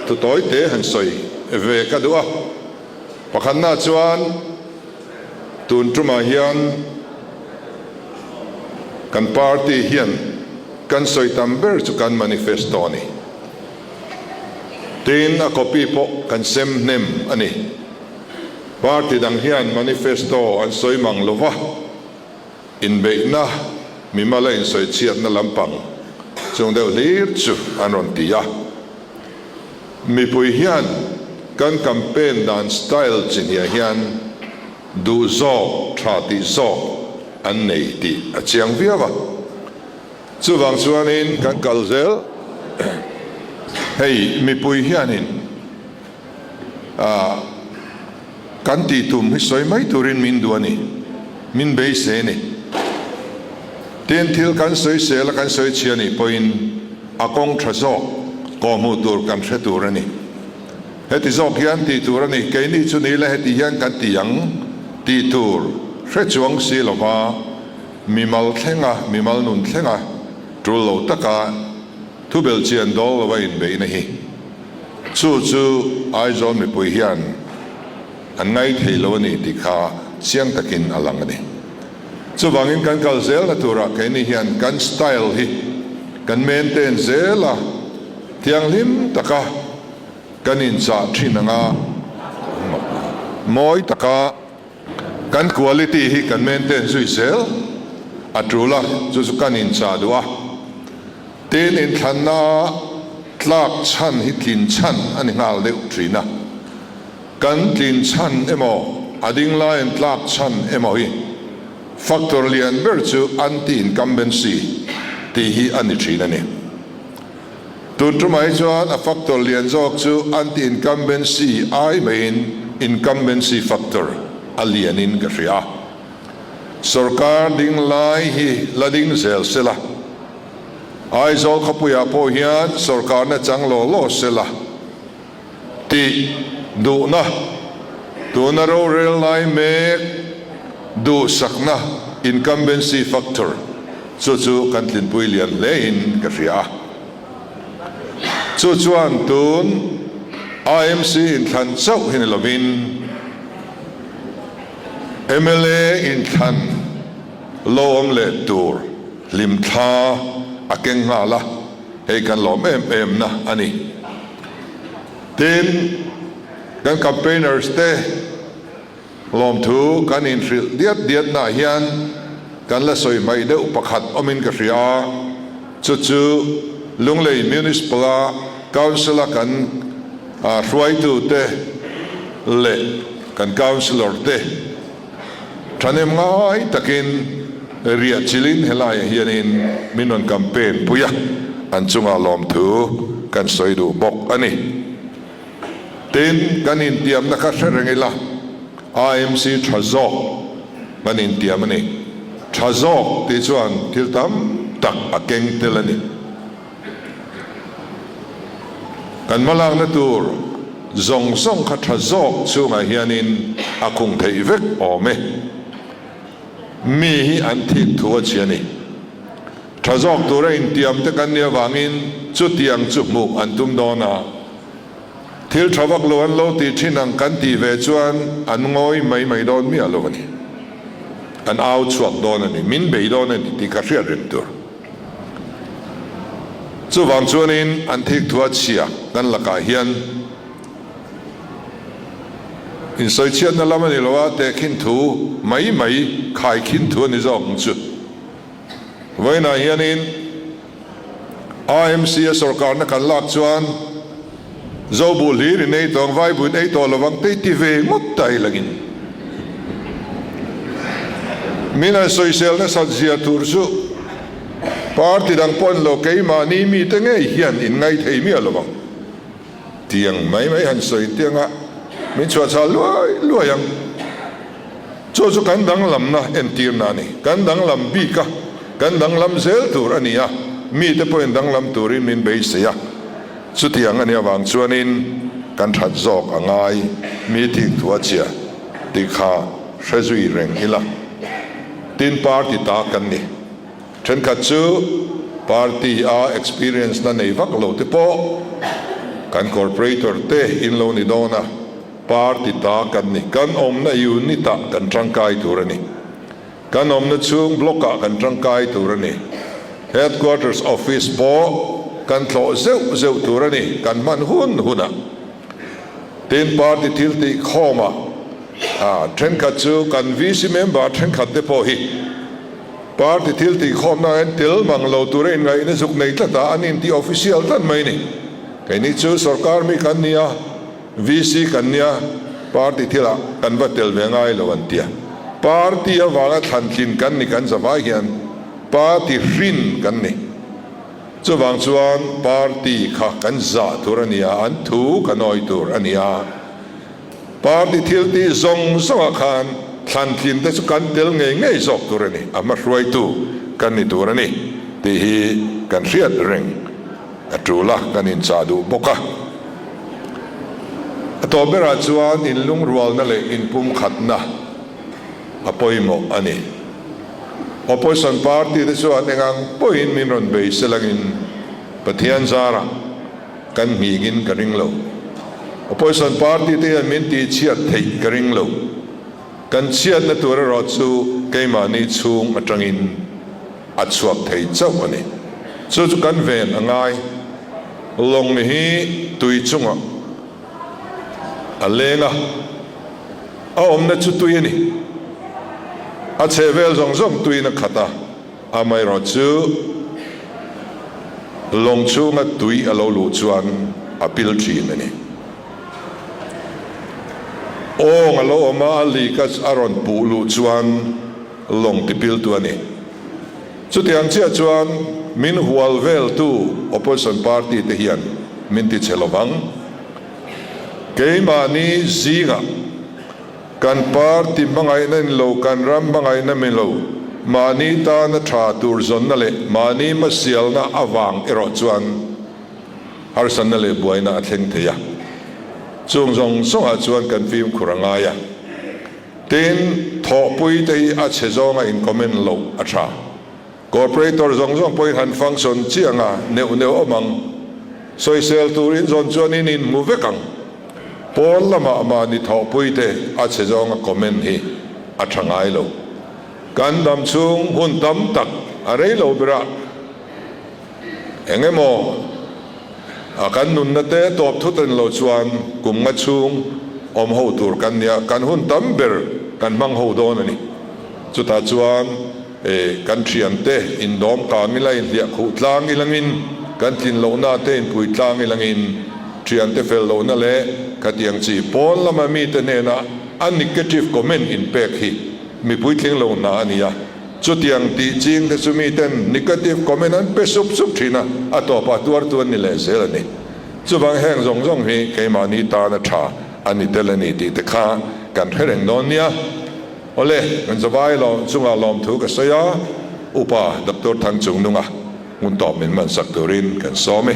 thu tawi te han sawi ve ka duh a. Pakhatna chuan tun tumah hian kan party hian kan sawi tam ber chu kan manifesto a ni. Tin, a copy pawh kan sem hnem a ni. Party dang hian manifesto an sawi mang lo va, inbeihna, mimala insawichhiatna lampang chung deuh hlir chu an rawn ti a. Mipui hian kan campaign dan style chi hniah hian duh zawk, tha tih zawk an nei tih a chiang viau a. Chuvang chuanin kan kal zel hei mipui hianin ah kan tih tum hi sawi mai turin min duh a ni, min beisei a ni. Tin, thil kan sawi sel a kan sawi chhia nih pawhin a kawng tha zawk kawhhmuh tur kan hre tur a ni. Heti zawk hian tih tur a ni, keini chu ni la heti hian kan ti ang tih tur hre chuang si lova mimal thlenga mimal nun thlenga tul lo taka thubel chian dawl lova inbeihna hi chu chu Aizawl mipui hian an ngaithei lo a ni tih kha chiang takin a lang a ni. Chuvangin kan kal zelna turah keini hian kan style hi kan maintain zel a, thianghlim taka kan inchah thin anga mawi taka kan quality hi kan maintain zui zel a tul a, chu chu kan inchah duh a. Tin, inthlanna tlak chhan hi tlin chhan a ni nghal deuh thin a. Kan tlin chhan emaw, a ding laiin tlak chhan emaw hi factor lian ber chu anti-incumbency tih hi a ni thin a ni. Tun tumah hi chuan a factor lian zawk chu anti-incumbency ai maiin incumbency factor a lianin ka hria. Sorkar ding lai hi la ding zel sela, Aizawl khawpuiah pawh hian sorkarna chang law law sela, Tih duhna, tuna rorel lai mek duhsakna, incumbency factor, chu chu kan tlinpui lian hlein ka hria a. Chu chuan tun IMC inthlan chauh hi ni lovin mla inthlan lo awm leh tur hlimthla a keng nghal a, hei kan lawm em em na a ni. Tin, kan campaigners te lawmthu kan inhrilh diat diat nah hian kan la sawi hmaih deuh pakhat awmin ka hria a, chu chu Lunglei Municipal a Council a kan hruaitu te leh kan Councillor te thahnem ngai takin riah chilhin helaiah hianin min rawn campaign pui a, an chungah lawmthu kan sawi duh bawk a ni. Tin, kan intiamna kha hre reng ila, IMC tha zawk kan intiam a ni. Tha zawk tih chuan thil tam tak a keng tel a ni. Kan hmalakna tur zawng zawng kha tha zawk chhungah hianin a khung theih vek awm e. Mi hi an thik thu a chhi a ni. Tha zawk tura intiam te kan nih avangin chutiang chu hmuh an tum dawn a. Thil tha vak lo an lo tih thin ang kan tih ve chuan an ngawi mai mai dawn miah lo a ni. An au chhuak dawn a ni, min bei dawn a ni tih ka hriat reng tur. Chuvang chuanin an thikthu a chhia kan lakah hian insawichhiatna lam a ni lo a, tehkhin thu mai mai khaikhin thu a ni zawk ang chu. Vawiinah hianin IMC a sawrkarna kan lak chuan Zobu hlir in ei tawh ang, Vaibu in ei tawh lo vang tei ti ve ngawt ta i langin min han sawisel nasat zia tur chu party dang pawh an lo keimahni mite ngei hian in ngai thei miah lo vang tiang mai mai han sawi tianga min chhuahchhah luai luai ang. Chu chu kan danglamna entirna a ni. Kan danglam bik a, kan danglam zel tur a ni a, mite pawhin danglam turin min beisei a. Chutiang a nih avang chuanin kan that zawk a ngai mi thik thu a chhia tih kha hre zui reng ila. Tin party ta kan ni. Thenkhat chu party a experience na nei vak lo te pawh. Kan corporator te in lo ni dawn a, party ta kan ni. Kan awmna unit ah kan tangkai tur a ni. Kan awmna chhung block ah kan tangkai tur a ni. Headquarters office pawh kan tlawh zeuh zeuh tur a ni, kan hman hun hun ah. Tin, party thil tih khawm ah thenkhat chu kan VC member thenkhat te pawh hi party thil tih khawmna ah hian tel mang lo tura inngaihna zuk nei tlat a, an inti official tlat mai a ni. Keini chu sorkar mi kan ni a, VC kan nia, party thilah kan va tel ve ngai lo an tia. Party avanga thlantlin kan ni kan zavai hian party hrin kan ni. Chuvang chuan party kha kan zah tur a nia, an thu kan awi tur a nia. Party thil tih zawng zawngah khan thlantlin te chu kan tel ngei ngei zawk tur a ni, a hmahruaitu kan ni tur a ni tih hi kan hriat reng a tul a, kan inchah duh bawk a. A tawp berah chuan inlungrualna leh inpumkhatna a pawimawh a ni. Opposition party te chuan engang pawhin min rawn bei selangin Pathian zarah kan nghingin ka ring lo. Opposition party te hian min tihchhiat theih ka ring lo. Kan chhiatna tur erawh chu keimahni chhung atangin a chhuak thei chauh a ni. Chu chu kan ven a ngai. Lawng hi tui chungah a leng a, a awmna chu tui a ni. A chhehvel zawng zawng tuiin a khat a, amaherawh chu lawng chhunga tui a lo luh chuan a pil thin a ni. Awng a lo awm a, a lik a rawn puh luh chuan lawng tipiltu a ni. Chutiang chiah chuan min hual veltu opposition party te hian min ti che lovang. Keimahni zingah kan party hmangaihna ni lo, kan ram hmangaihna mi lo, mahni tana tha tur zawnna leh mahni hmasialna avang erawh chuan harsatna leh buaina a thleng thei a. Chung zawng zawngah chuan kan fimkhur a ngai a. Tin, thawhpui te hi a chhe zawnga in comment loh a tha. Corporator zawng zawng pawhin han function chiang a, neuh neuh awm ang. Sawisel tur in zawn chuan in inhmu vek ang. Pawn lamah mahni thawhpui te a chhe zawnga comment hi a tha ngai lo. Kan dam chhung hun tam tak a rei lo berah Eng emaw a kan nunna te tawp thut a ni lo chuan kum nga chhung awm ho tur kan nia, kan hun tam ber kan hmang ho dawn a ni. Chutah chuan kan thiante indawm kang ila, inhliah khuh tlang ilangin, kan tlin lohna te inpui tlang ilangin, thiante fel lohna leh khatiang chi pawn lama mite hnena a negative comment inpek hi mipui tling lo hna a ni a. Chutiang tih ching te chu miten negative comment an pe sup sup thin a, a tawpah tuartu an ni leh zel a ni. Chuvang heng zawng zawng hi keimahni tana tha a ni tel a ni tih te kha kan hre reng dawn nia. Awle, kan zavai lawm chungah lawmthu ka sawi a, Upa Doctor Thangchungnunga hmun tawp min man sak turin kan sawm e.